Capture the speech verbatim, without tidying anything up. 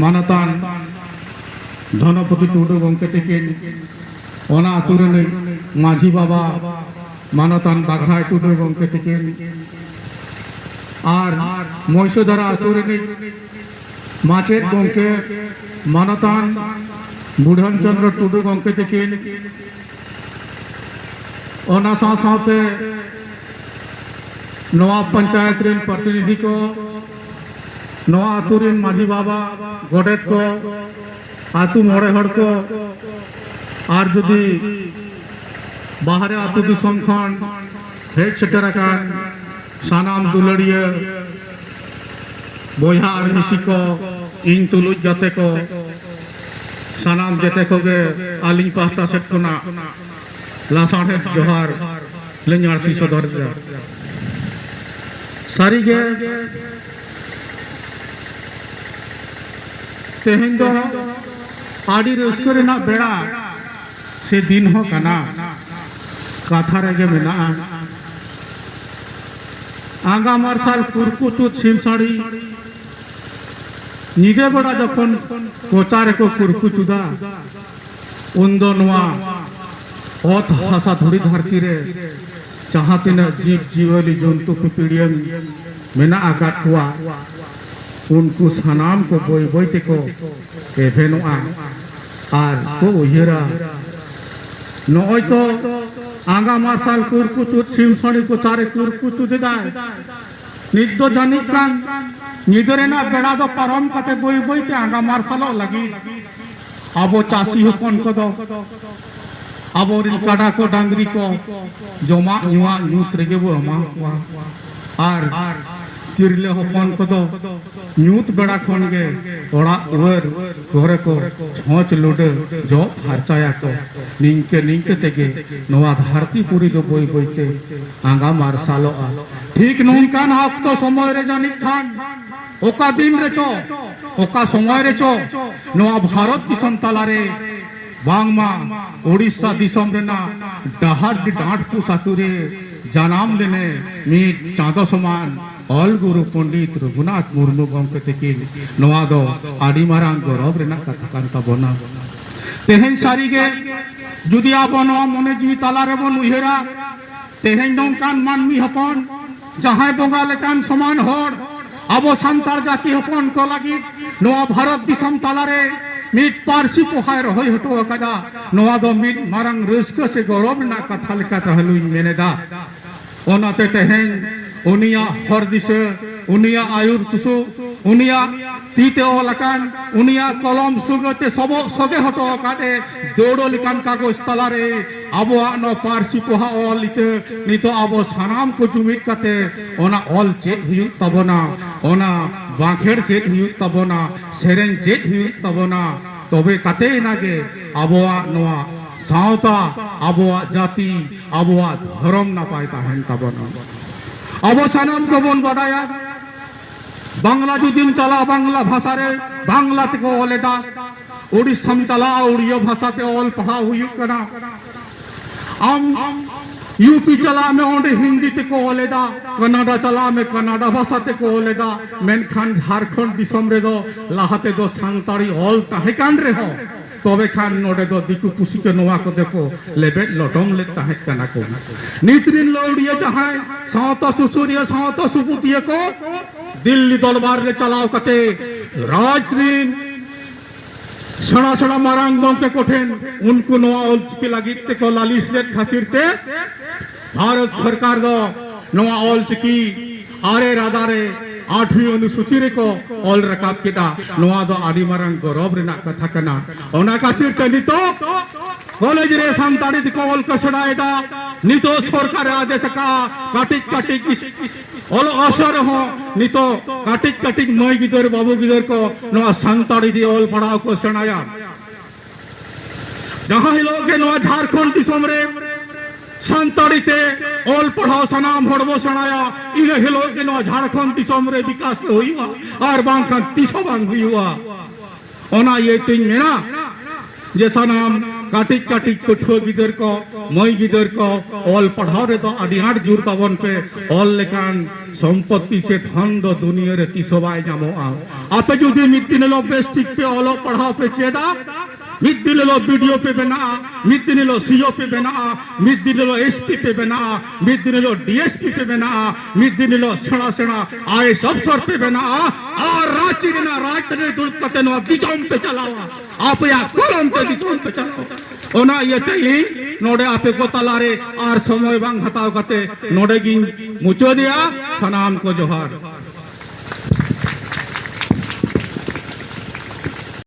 ᱢᱟᱱᱚᱛᱟᱱ ᱫᱷᱚᱱᱚᱯᱚᱛᱤ ᱴᱩᱰᱩ ᱜᱚᱢᱠᱮ ᱛᱤᱠᱤᱱ, ᱚᱱᱟ ᱟᱹᱛᱩ ᱨᱤᱱᱤᱡ ᱢᱟᱹᱡᱷᱤ ᱵᱟᱵᱟ ᱢᱟᱱᱚᱛᱟᱱ ᱵᱟᱜᱷᱨᱟᱭ ᱴᱩᱰᱩ ᱜᱚᱢᱠᱮ ᱛᱤᱠᱤᱱ ᱟᱨ ᱢᱚᱭᱥᱩᱫᱷᱟᱨᱟ ᱟᱹᱛᱩ ᱨᱤᱱᱤᱡ ᱢᱟᱪᱮᱫ ᱜᱚᱢᱠᱮ ᱢᱟᱱᱚᱛᱟᱱ ᱵᱩᱰᱷᱟᱹᱱ ᱪᱚᱸᱫᱽᱨᱚ ᱴᱩᱰᱩ ᱜᱚᱢᱠᱮ ᱛᱤᱠᱤᱱ, ᱚᱱᱟ ᱥᱟᱶ ᱥᱟᱶᱛᱮ ᱱᱚᱣᱟ ᱯᱚᱧᱪᱟᱭᱮᱛ ᱨᱮᱱ ᱯᱨᱚᱛᱤᱱᱤᱫᱷᱤ ᱠᱚ, ᱱᱚᱣᱟ ᱟᱹᱛᱩ ᱨᱮᱱ ᱢᱟᱹᱡᱷᱤ ᱵᱟᱵᱟ, ᱜᱚᱰᱮᱛ ᱠᱚ, ᱟᱹᱛᱩ ᱢᱚᱬᱮ ᱦᱚᱲ ᱠᱚ, ᱟᱨ ᱡᱩᱫᱤ ᱵᱟᱦᱨᱮ ᱟᱹᱛᱩ ᱫᱤᱥᱚᱢ ᱠᱷᱚᱱ ᱦᱮᱡ ᱥᱮᱴᱮᱨ ᱟᱠᱟᱱ ᱥᱟᱱᱟᱢ ᱫᱩᱞᱟᱹᱲᱤᱭᱟᱹ ᱵᱚᱭᱦᱟ ᱟᱨ ᱢᱤᱥᱤ ᱠᱚ, ᱤᱧ ᱛᱩᱞᱩᱡ ᱜᱟᱛᱮ ᱠᱚ, ᱥᱟᱱᱟᱢ ᱡᱮᱛᱮ ᱠᱚᱜᱮ ᱟᱹᱞᱤᱧ ᱯᱟᱦᱴᱟ ᱥᱮᱫ ᱠᱷᱚᱱᱟᱜ ᱞᱟᱥᱟᱲᱦᱮᱫ ᱡᱚᱦᱟᱨ ᱞᱤᱧ ᱟᱹᱲᱛᱤ ᱥᱚᱫᱚᱨ ᱮᱫᱟ᱾ ᱥᱟᱹᱨᱤᱜᱮ ᱛᱮᱦᱮᱧ ᱫᱚ ᱟᱹᱰᱤ ᱨᱟᱹᱥᱠᱟᱹ ᱨᱮᱱᱟᱜ ᱵᱮᱲᱟ ᱥᱮ ᱫᱤᱱ ᱦᱚᱸ ᱠᱟᱱᱟ᱾ ᱠᱟᱛᱷᱟ ᱨᱮᱜᱮ ᱢᱮᱱᱟᱜᱼᱟ, ᱟᱸᱜᱟ ᱢᱟᱨᱥᱟᱞ ᱠᱩᱨᱠᱩ ᱪᱩᱛ ᱥᱤᱢ ᱥᱟᱹᱲᱤ, ᱧᱤᱫᱟᱹ ᱵᱮᱲᱟ ᱡᱚᱠᱷᱚᱱ ᱠᱚᱪᱟ ᱨᱮᱠᱚ ᱠᱩᱨᱠᱩ ᱪᱩᱫᱟ, ᱩᱱᱫᱚ ᱱᱚᱣᱟ ᱚᱛ ᱦᱟᱥᱟ ᱫᱷᱩᱲᱤ ᱫᱷᱟᱹᱨᱛᱤ ᱨᱮ ᱡᱟᱦᱟᱸ ᱛᱤᱱᱟᱹᱜ ᱡᱤᱵᱽ ᱡᱤᱭᱟᱹᱞᱤ ᱡᱚᱱᱛᱩ ᱯᱤᱯᱤᱲᱤᱭᱟᱹᱱ ᱢᱮᱱᱟᱜ ᱟᱠᱟᱫ ᱠᱚᱣᱟ, ᱩᱱᱠᱩ ᱥᱟᱱᱟᱢ ᱠᱚ ᱵᱟᱹᱭ ᱵᱟᱹᱭ ᱛᱮᱠᱚ ᱮᱵᱷᱮᱱᱚᱜᱼᱟ ᱟᱨ ᱠᱚ ᱩᱭᱦᱟᱹᱨᱟ, ᱱᱚᱜᱼᱚᱭ ᱛᱚ ᱟᱸᱜᱟ ᱢᱟᱨᱥᱟᱞ ᱠᱩᱨᱠᱩ ᱪᱩᱛ ᱥᱤᱢ ᱥᱟᱹᱲᱤ ᱠᱚᱪᱟ ᱨᱮ ᱠᱩᱨᱠᱩ ᱪᱩᱛ ᱮᱫᱟᱭ, ᱱᱤᱛ ᱫᱚ ᱡᱟᱹᱱᱤᱡ ᱠᱷᱟᱱ ᱧᱤᱫᱟᱹ ᱨᱮᱱᱟᱜ ᱵᱮᱲᱟ ᱫᱚ ᱯᱟᱨᱚᱢ ᱠᱟᱛᱮ ᱵᱟᱹᱭ ᱵᱟᱹᱭ ᱛᱮ ᱟᱸᱜᱟ ᱢᱟᱨᱥᱟᱞᱚᱜ ᱞᱟᱹᱜᱤᱫ᱾ ᱟᱵᱚ ᱪᱟᱹᱥᱤ ᱦᱚᱯᱚᱱ ᱠᱚᱫᱚ ᱟᱵᱚᱨᱮᱱ ᱠᱟᱰᱟ ᱠᱚ ᱰᱟᱝᱨᱤ ᱠᱚ ᱡᱚᱢᱟᱜ ᱧᱩᱣᱟᱜ ᱧᱩᱛ ᱨᱮᱜᱮ ᱵᱚ ᱮᱢᱟ ᱠᱚᱣᱟ᱾ ᱟᱨ ᱛᱤᱨᱞᱟᱹ ᱦᱚᱯᱚᱱ ᱠᱚᱫᱚ ᱧᱩᱛ ᱵᱮᱲᱟ ᱠᱷᱚᱱ ᱜᱮ ᱚᱲᱟᱜ ᱫᱩᱣᱟᱹᱨ ᱠᱚᱨᱮ ᱠᱚ ᱪᱷᱚᱸᱪ ᱞᱩᱰᱟᱹ ᱡᱚᱜ ᱯᱷᱟᱨᱪᱟᱭᱟᱠᱚ᱾ ᱱᱤᱝᱠᱟᱹ ᱱᱤᱝᱠᱟᱹ ᱛᱮᱜᱮ ᱱᱚᱣᱟ ᱫᱷᱟᱹᱨᱛᱤ ᱯᱩᱨᱤ ᱫᱚ ᱵᱟᱹᱭ ᱵᱟᱹᱭ ᱛᱮ ᱟᱸᱜᱟ ᱢᱟᱨᱥᱟᱞᱚᱜᱼᱟ᱾ ᱴᱷᱤᱠ ᱱᱚᱝᱠᱟᱱ ᱚᱠᱛᱚ ᱥᱚᱢᱚᱭ ᱨᱮ ᱡᱟᱹᱱᱤᱡ ᱠᱷᱟᱱ ᱚᱠᱟ ᱫᱤᱱ ᱨᱮᱪᱚ, ᱚᱠᱟ ᱥᱚᱢᱚᱭ ᱨᱮᱪᱚ ᱱᱚᱣᱟ ᱵᱷᱟᱨᱚᱛ ᱫᱤᱥᱚᱢ ᱛᱟᱞᱟᱨᱮ ᱵᱟᱝᱢᱟ ᱳᱰᱤᱥᱟ ᱫᱤᱥᱚᱢ ᱨᱮᱱᱟᱜ ᱰᱟᱦᱟᱨᱰᱤ ᱰᱟᱸᱰᱯᱩᱥ ᱟᱹᱛᱩ ᱨᱮ ᱡᱟᱱᱟᱢ ᱞᱮᱱᱮ ᱢᱤᱫ ᱪᱟᱸᱫᱚ ᱥᱚᱢᱟᱱ ᱚᱞ ᱜᱩᱨᱩ ᱯᱚᱱᱰᱤᱛ ᱨᱚᱜᱷᱩᱱᱟᱛᱷ ᱢᱩᱨᱢᱩ ᱜᱚᱢᱠᱮ ᱛᱤᱠᱤᱱ, ᱱᱚᱣᱟ ᱫᱚ ᱟᱹᱰᱤ ᱢᱟᱨᱟᱝ ᱜᱚᱨᱚᱵᱽ ᱨᱮᱱᱟᱜ ᱠᱟᱛᱷᱟ ᱠᱟᱱ ᱛᱟᱵᱚᱱᱟ᱾ ᱛᱮᱦᱮᱧ ᱥᱟᱹᱨᱤᱜᱮ ᱡᱩᱫᱤ ᱟᱵᱚ ᱱᱚᱣᱟ ᱢᱚᱱᱮ ᱡᱤᱣᱤ ᱛᱟᱞᱟ ᱨᱮᱵᱚᱱ ᱩᱭᱦᱟᱹᱨᱟ, ᱛᱮᱦᱮᱧ ᱱᱚᱝᱠᱟᱱ ᱢᱟᱹᱱᱢᱤ ᱦᱚᱯᱚᱱ, ᱡᱟᱦᱟᱸᱭ ᱵᱚᱸᱜᱟ ᱞᱮᱠᱟᱱ ᱥᱚᱢᱟᱱ ᱦᱚᱲ, ᱟᱵᱚ ᱥᱟᱱᱛᱟᱲ ᱡᱟᱹᱛᱤ ᱦᱚᱯᱚᱱ ᱠᱚ ᱞᱟᱹᱜᱤᱫ ᱱᱚᱣᱟ ᱵᱷᱟᱨᱚᱛ ᱫᱤᱥᱚᱢ ᱛᱟᱞᱟᱨᱮ ᱢᱤᱫ ᱯᱟᱹᱨᱥᱤ ᱯᱚᱦᱟᱭ ᱨᱚᱦᱚᱭ ᱦᱚᱴᱚ ᱟᱠᱟᱫᱟ, ᱱᱚᱣᱟ ᱫᱚ ᱢᱤᱫ ᱢᱟᱨᱟᱝ ᱨᱟᱹᱥᱠᱟᱹ ᱥᱮ ᱜᱚᱨᱚᱵᱽ ᱨᱮᱱᱟᱜ ᱠᱟᱛᱷᱟ ᱞᱮᱠᱟ ᱛᱟᱦᱞᱮᱧ ᱢᱮᱱ ᱮᱫᱟ᱾ ᱚᱱᱟᱛᱮ ᱛᱮᱦᱮᱧ ᱩᱱᱤᱭᱟᱜ ᱦᱚᱨ ᱫᱤᱥᱟᱹ, ᱩᱱᱤᱭᱟᱜ ᱟᱹᱭᱩᱨ ᱠᱩᱥᱩ, ᱩᱱᱤᱭᱟᱜ ᱛᱤ ᱛᱮ ᱚᱞ ᱟᱠᱟᱱ, ᱩᱱᱤᱭᱟᱜ ᱠᱚᱞᱚᱢ ᱥᱩᱜᱟᱹ ᱛᱮ ᱥᱚᱵᱚᱜ ᱥᱚᱜᱮ ᱦᱚᱴᱚ ᱟᱠᱟᱫ ᱮ ᱫᱟᱹᱣᱲᱟᱹ ᱞᱮᱠᱟᱱ ᱠᱟᱜᱚᱡᱽ ᱛᱟᱞᱟᱨᱮ ᱟᱵᱚᱣᱟᱜ ᱱᱚᱣᱟ ᱯᱟᱹᱨᱥᱤ ᱯᱚᱦᱟ ᱚᱞ ᱤᱛᱟᱹ ᱱᱤᱛᱚᱜ ᱟᱵᱚ ᱥᱟᱱᱟᱢ ᱠᱚ ᱡᱩᱢᱤᱫ ᱠᱟᱛᱮ ᱚᱱᱟ ᱚᱞ ᱪᱮᱫ ᱦᱩᱭᱩᱜ ᱛᱟᱵᱚᱱᱟ, ᱚᱱᱟ ᱵᱟᱸᱠᱷᱮᱲ ᱪᱮᱫ ᱦᱩᱭᱩᱜ ᱛᱟᱵᱚᱱᱟ, ᱥᱮᱨᱮᱧ ᱪᱮᱫ ᱦᱩᱭᱩᱜ ᱛᱟᱵᱚᱱᱟ, ᱛᱚᱵᱮ ᱠᱟᱛᱮ ᱮᱱᱟᱜᱮ ᱟᱵᱚᱣᱟᱜ ᱱᱚᱣᱟ ᱥᱟᱶᱛᱟ, ᱟᱵᱚᱣᱟᱜ ᱡᱟᱹᱛᱤ, ᱟᱵᱚᱣᱟᱜ ᱫᱷᱚᱨᱚᱢ ᱱᱟᱯᱟᱭ ᱛᱟᱦᱮᱱ ᱛᱟᱵᱚᱱᱟ᱾ ᱟᱵᱚ ᱥᱟᱱᱟᱢ ᱠᱚᱵᱚᱱ ᱵᱟᱰᱟᱭᱟ, ᱵᱟᱝᱞᱟ ᱡᱩᱫᱤᱢ ᱪᱟᱞᱟᱜᱼᱟ, ᱵᱟᱝᱞᱟ ᱵᱷᱟᱥᱟ ᱨᱮ ᱵᱟᱝᱞᱟ ᱛᱮᱠᱚ ᱚᱞ ᱮᱫᱟ᱾ ᱩᱲᱤᱥᱥᱟᱢ ᱪᱟᱞᱟᱜᱼᱟ, ᱩᱲᱤᱭᱟ ᱵᱷᱟᱥᱟ ᱛᱮ ᱚᱞ ᱯᱟᱲᱦᱟᱣ ᱦᱩᱭᱩᱜ ᱠᱟᱱᱟ᱾ ᱟᱢ ᱤᱭᱩ ᱯᱤ ᱪᱟᱞᱟᱜ ᱢᱮ, ᱚᱸᱰᱮ ᱦᱤᱱᱫᱤ ᱛᱮᱠᱚ ᱚᱞ ᱮᱫᱟ᱾ ᱠᱟᱱᱟᱰᱟ ᱪᱟᱞᱟᱜ ᱢᱮ, ᱠᱟᱱᱟᱰᱟ ᱵᱷᱟᱥᱟ ᱛᱮᱠᱚ ᱚᱞ ᱮᱫᱟ᱾ ᱢᱮᱱᱠᱷᱟᱱ ᱡᱷᱟᱲᱠᱷᱚᱸᱰ ᱫᱤᱥᱚᱢ ᱨᱮᱫᱚ ᱞᱟᱦᱟ ᱛᱮᱫᱚ ᱥᱟᱱᱛᱟᱲᱤ ᱚᱞ ᱛᱟᱦᱮᱸ ᱠᱟᱱ ᱨᱮᱦᱚᱸ, ᱛᱚᱵᱮ ᱠᱷᱟᱱ ᱱᱚᱰᱮ ᱫᱚ ᱫᱤᱠᱩ ᱯᱩᱥᱤ ᱠᱚ ᱱᱚᱣᱟ ᱠᱚᱫᱚ ᱠᱚ ᱞᱮᱵᱮᱫ ᱞᱚᱴᱚᱢ ᱞᱮᱫ ᱛᱟᱦᱮᱸ ᱠᱟᱱᱟ ᱠᱚ᱾ ᱱᱤᱛ ᱨᱤᱱ ᱞᱟᱹᱣᱲᱤᱭᱟᱹ ᱡᱟᱦᱟᱸᱭ ᱥᱟᱶᱛᱟ ᱥᱩᱥᱟᱹᱨᱤᱭᱟᱹ, ᱥᱟᱶᱛᱟ ᱥᱩᱯᱩᱛᱤᱭᱟᱹ ᱠᱚ ᱫᱤᱞᱞᱤ ᱫᱚᱨᱵᱟᱨ ᱨᱮ ᱪᱟᱞᱟᱣ ᱠᱟᱛᱮ ᱨᱟᱡᱽ ᱨᱤᱱ ᱥᱮᱬᱟ ᱥᱮᱬᱟ ᱢᱟᱨᱟᱝ ᱜᱚᱢᱠᱮ ᱠᱚᱴᱷᱮᱱ ᱩᱱᱠᱩ ᱱᱚᱣᱟ ᱚᱞᱪᱤᱠᱤ ᱞᱟᱹᱜᱤᱫ ᱛᱮᱠᱚ ᱞᱟᱹᱞᱤᱥ ᱞᱮᱫ ᱠᱷᱟᱹᱛᱤᱨ ᱛᱮ ᱵᱷᱟᱨᱚᱛ ᱥᱚᱨᱠᱟᱨ ᱫᱚ ᱱᱚᱣᱟ ᱚᱞᱪᱤᱠᱤ ᱟᱨᱮ ᱨᱟᱫᱟ ᱨᱮ ᱟᱴᱷᱣᱤ ᱚᱱᱩᱥᱩᱪᱤ ᱨᱮᱠᱚ ᱚᱞ ᱨᱟᱠᱟᱵ ᱠᱮᱫᱟ᱾ ᱱᱚᱣᱟ ᱫᱚ ᱟᱹᱰᱤ ᱢᱟᱨᱟᱝ ᱜᱚᱨᱚᱵᱽ ᱨᱮᱱᱟᱜ ᱠᱟᱛᱷᱟ ᱠᱟᱱᱟ᱾ ᱚᱱᱟ ᱠᱷᱟᱹᱛᱤᱨ ᱛᱮ ᱱᱤᱛᱚᱜ ᱠᱚᱞᱮᱡᱽ ᱨᱮ ᱥᱟᱱᱛᱟᱲᱤ ᱛᱮᱠᱚ ᱚᱞ ᱠᱚ ᱥᱮᱬᱟᱭᱮᱫᱟ᱾ ᱱᱤᱛᱚᱜ ᱥᱚᱨᱠᱟᱨᱮ ᱟᱫᱮᱥ ᱟᱠᱟᱫᱼᱟ, ᱠᱟᱹᱴᱤᱡ ᱠᱟᱹᱴᱤᱡ ᱚᱞᱚᱜ ᱟᱥᱲᱟ ᱨᱮᱦᱚᱸ ᱱᱤᱛᱚᱜ ᱠᱟᱹᱴᱤᱡ ᱠᱟᱹᱴᱤᱡ ᱢᱟᱹᱭ ᱜᱤᱫᱟᱹᱨ ᱵᱟᱹᱵᱩ ᱜᱤᱫᱟᱹᱨ ᱠᱚ ᱱᱚᱣᱟ ᱥᱟᱱᱛᱟᱲᱤ ᱛᱮ ᱚᱞ ᱯᱟᱲᱦᱟᱣ ᱠᱚ ᱥᱮᱬᱟᱭᱟ᱾ ᱡᱟᱦᱟᱸ ᱦᱤᱞᱳᱜ ᱜᱮ ᱱᱚᱣᱟ ᱡᱷᱟᱲᱠᱷᱚᱸᱰ ᱫᱤᱥᱚᱢ ᱨᱮ ᱥᱟᱱᱛᱟᱲᱤ ᱛᱮ ᱚᱞ ᱯᱟᱲᱦᱟᱣ ᱥᱟᱱᱟᱢ ᱦᱚᱲ ᱵᱚ ᱥᱮᱬᱟᱭᱟ, ᱤᱱᱟᱹ ᱦᱤᱞᱳᱜ ᱜᱮ ᱱᱚᱣᱟ ᱡᱷᱟᱲᱠᱷᱚᱸᱰ ᱫᱤᱥᱚᱢ ᱨᱮ ᱵᱤᱠᱟᱥ ᱫᱚ ᱦᱩᱭᱩᱜᱼᱟ, ᱟᱨ ᱵᱟᱝᱠᱷᱟᱱ ᱛᱤᱥ ᱦᱚᱸ ᱵᱟᱝ ᱦᱩᱭᱩᱜᱼᱟ᱾ ᱚᱱᱟ ᱤᱭᱟᱹᱛᱮᱧ ᱢᱮᱱᱟ ᱡᱮ ᱥᱟᱱᱟᱢ ᱠᱟᱹᱴᱤᱡ ᱠᱟᱹᱴᱤᱡ ᱯᱟᱹᱴᱷᱩᱣᱟᱹ ᱜᱤᱫᱟᱹᱨ ᱠᱚ, ᱢᱟᱹᱭ ᱜᱤᱫᱟᱹᱨ ᱠᱚ, ᱚᱞ ᱯᱟᱲᱦᱟᱣ ᱨᱮᱫᱚ ᱟᱹᱰᱤ ᱟᱸᱴ ᱡᱳᱨ ᱛᱟᱵᱚᱱ ᱯᱮ᱾ ᱚᱞ ᱞᱮᱠᱟᱱ ᱥᱚᱢᱯᱚᱛᱛᱤ ᱥᱮ ᱫᱷᱚᱱ ᱫᱚ ᱫᱩᱱᱤᱭᱟᱹ ᱨᱮ ᱛᱤᱥ ᱦᱚᱸ ᱵᱟᱭ ᱧᱟᱢᱚᱜᱼᱟ᱾ ᱟᱯᱮ ᱡᱩᱫᱤ ᱢᱤᱫ ᱫᱤᱱ ᱦᱤᱞᱳᱜ ᱵᱮᱥ ᱴᱷᱤᱠ ᱯᱮ ᱚᱞᱚᱜ ᱯᱟᱲᱦᱟᱣ ᱯᱮ ᱪᱮᱫᱟ, ᱢᱤᱫ ᱫᱤᱱ ᱦᱤᱞᱳᱜ ᱵᱤᱰᱤᱳ ᱯᱮ ᱵᱮᱱᱟᱜᱼᱟ, ᱢᱤᱫ ᱫᱤᱱ ᱦᱤᱞᱳᱜ ᱥᱤᱳ ᱯᱮ ᱵᱮᱱᱟᱜᱼᱟ, ᱢᱤᱫ ᱫᱤᱱ ᱦᱤᱞᱳᱜ ᱮᱥᱯᱤ ᱯᱮ ᱵᱮᱱᱟᱜᱼᱟ, ᱢᱤᱫ ᱫᱤᱱ ᱦᱤᱞᱳᱜ ᱰᱤᱮᱥᱯᱤ ᱯᱮ ᱵᱮᱱᱟᱜᱼᱟ, ᱢᱤᱫ ᱫᱤᱱ ᱦᱤᱞᱳᱜ ᱥᱮᱬᱟ ᱥᱮᱬᱟ ᱟᱭᱮᱥ ᱚᱯᱥᱚᱨ ᱯᱮ ᱵᱮᱱᱟᱜᱼᱟ, ᱟᱨ ᱨᱟᱸᱪᱤ ᱨᱮᱱᱟᱜ ᱨᱟᱡᱽᱫᱷᱟᱱᱤ ᱨᱮ ᱫᱩᱲᱩᱵ ᱠᱟᱛᱮ ᱱᱚᱣᱟ ᱫᱤᱥᱚᱢ ᱯᱮ ᱪᱟᱞᱟᱣᱟ᱾ ᱟᱯᱮᱭᱟᱜ ᱠᱚᱞᱚᱢ ᱛᱮ ᱫᱤᱥᱚᱢ ᱯᱮ ᱪᱟᱞᱟᱣᱟ᱾ ᱚᱱᱟ ᱤᱭᱟᱹᱛᱮ ᱤᱧ ᱱᱚᱰᱮ ᱟᱯᱮ ᱠᱚ ᱛᱟᱞᱟᱨᱮ ᱟᱨ ᱥᱚᱢᱚᱭ ᱵᱟᱝ ᱦᱟᱛᱟᱣ ᱠᱟᱛᱮ ᱱᱚᱰᱮ ᱜᱤᱧ ᱢᱩᱪᱟᱹᱫᱮᱜᱼᱟ᱾ ᱥᱟᱱᱟᱢ ᱠᱚ ᱡᱚᱦᱟᱨ᱾